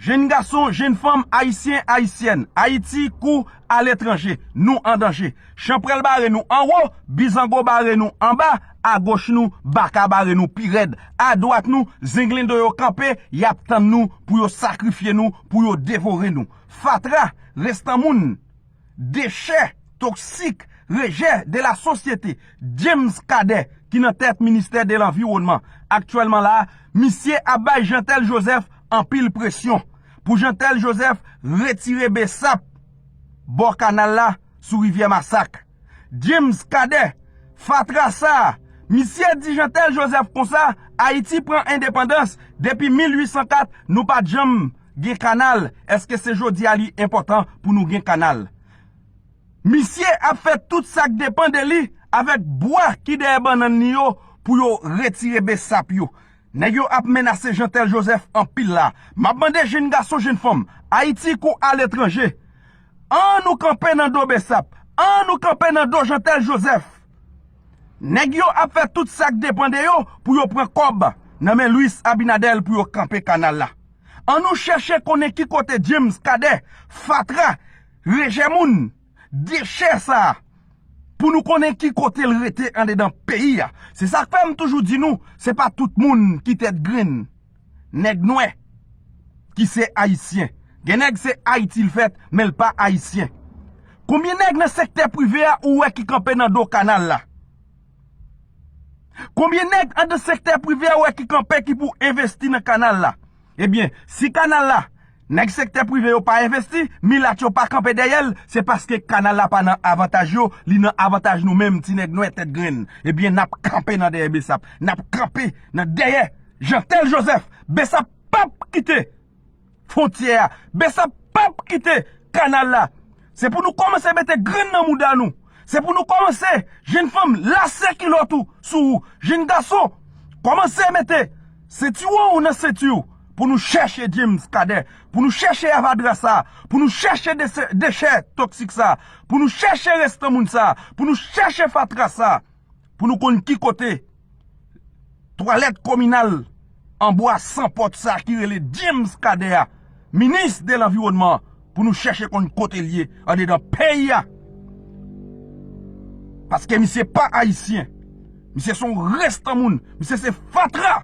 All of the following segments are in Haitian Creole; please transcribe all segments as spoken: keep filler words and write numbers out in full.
Jenn gason, jenn fanm, ayisyen, ayisyèn, Ayiti kou aletranje, nou an danje. Chanpwèl bare nou anwo, bizango bare nou anba, agoch nou, baka bare nou pi rèd, adwat nou, zenglendo yo kanpe, y ap tann nou pou yo sakrifye nou, pou yo devore nou. Fatra, restan moun, dechè, toksik, rejè de la sosyete, James Cadet, ki nan tèt ministè de lanviwònman aktyèlman la, misye ap bay Jeantel Joseph anpil presyon pou Jeantel Joseph retire besap bò kanal la sou rivyè Masak. James Cadet, fatra sa a, misye di Jeantel Joseph konsa, Ayiti pran endepandans depi mil uit san kat, nou pa t janm gen kanal, èske se jodi a li enpòtan pou nou gen kanal? Misye ap fè tout sa k depann de li avèk bwa ki dèyè bannann li yo pou yo retire besap yo. Nèg yo ap menase Jeantel Joseph anpil la. M ap mande jenn gason, jenn fanm, Ayiti kou aletranje, an nou kanpe nan do besap, an nou kanpe nan do Jeantel Joseph. Nèg yo ap fè tout sa k depann de yo pou yo pran kòb nan men Luis Abinader pou yo kanpe kanal la. An nou chèche konnen ki kote James Cadet, fatra, rejè moun, dechè sa a, pou nou konnen ki kote l rete andedan peyi a. Se sa k fè m toujou di nou, se pa tout moun ki tèt grenn, nèg nwè, ki se ayisyen. Gen nèg se Ayiti l fèt, men l pa ayisyen. Konbyen nèg nan sektè prive a ou wè ki kanpe nan do kanal la? Konbyen nèg anndan sektè prive a ou wè ki kanpe ki pou envesti nan kanal la? Ebyen, si kanal la, nèg sektè prive yo pa envesti, milat yo pa kanpe dèyè l, se paske kanal la pa nan avantaj yo, li nan avantaj nou menm, ti nèg nwè tèt grenn. Ebyen, n ap kanpe nan dèyè besap, n ap kanpe nan dèyè Jeantel Joseph. Besap p ap kite fwontyè a. Besap p ap kite kanal la. Se pou nou kòmanse mete grenn nan mouda nou. Se pou nou kòmanse, jenn fanm, lase kilòt ou sou ou. Jenn gason, kòmanse mete sentiwon ou nan senti w pou nou chèche James Cadet, pou nou chèche avadra sa, pou nou chèche dese- dechè toksik sa, pou nou chèche restan moun sa, pou nou chèche fatra sa, pou nou konn ki kote twalèt kominal an bwa san pòt sa ki rele James Cadet a, minis de lanviwònman, pou nou chèche konn kote l ye andedan peyi a. Paske misye pa ayisyen. Misye se yon restan moun. Misye se fatra.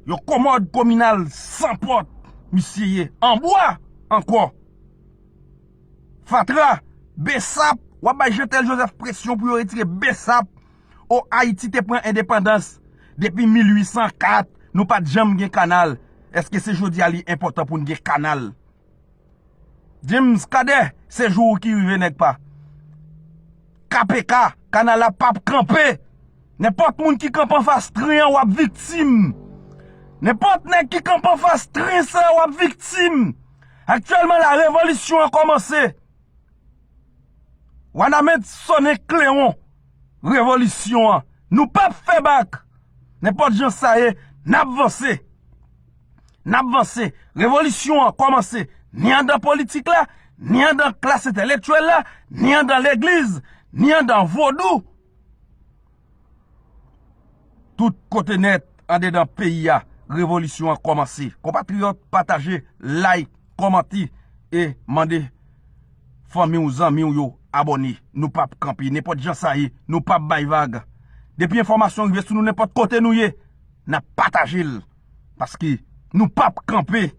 Yon komòd kominal san pòt misye ye. An bwa ankò. Fatra, besap, w ap bay Jeantel Joseph presyon pou yo retire besap. O, Ayiti te pran endepandans depi mil uit san kat, nou pa t janm gen kanal. Èske se jodi a li enpòtan pou n gen kanal? James Cadet, se jou ou ki rive, nèg pa. K P K, kanal la p ap kanpe. Nenpòt moun ki kanpe anfas tren an, w ap viktim. Nenpòt nèg ki kanpe anfas tren sa, w ap viktim. Aktyèlman la, revolisyon an kòmanse. Wanament sonnen klewon revolisyon an. Nou p ap fè bak. Nenpòt jan sa ye, n ap vanse. N ap vanse. Revolisyon an kòmanse ni anndan politik la, ni anndan klas entèlektyèl la, ni anndan legliz, ni anndan vodou. Tout kote nèt andedan peyi a, revolisyon an kòmanse. Konpatriyòt, pataje, like, kòmante e mande fanmi w, zanmi w yo abòne. Nou p ap kanpe. Nenpòt jan sa ye, nou p ap bay vag. Depi enfòmasyon rive sou nou nenpòt kote nou ye, n ap pataje l. Paske nou p ap kanpe.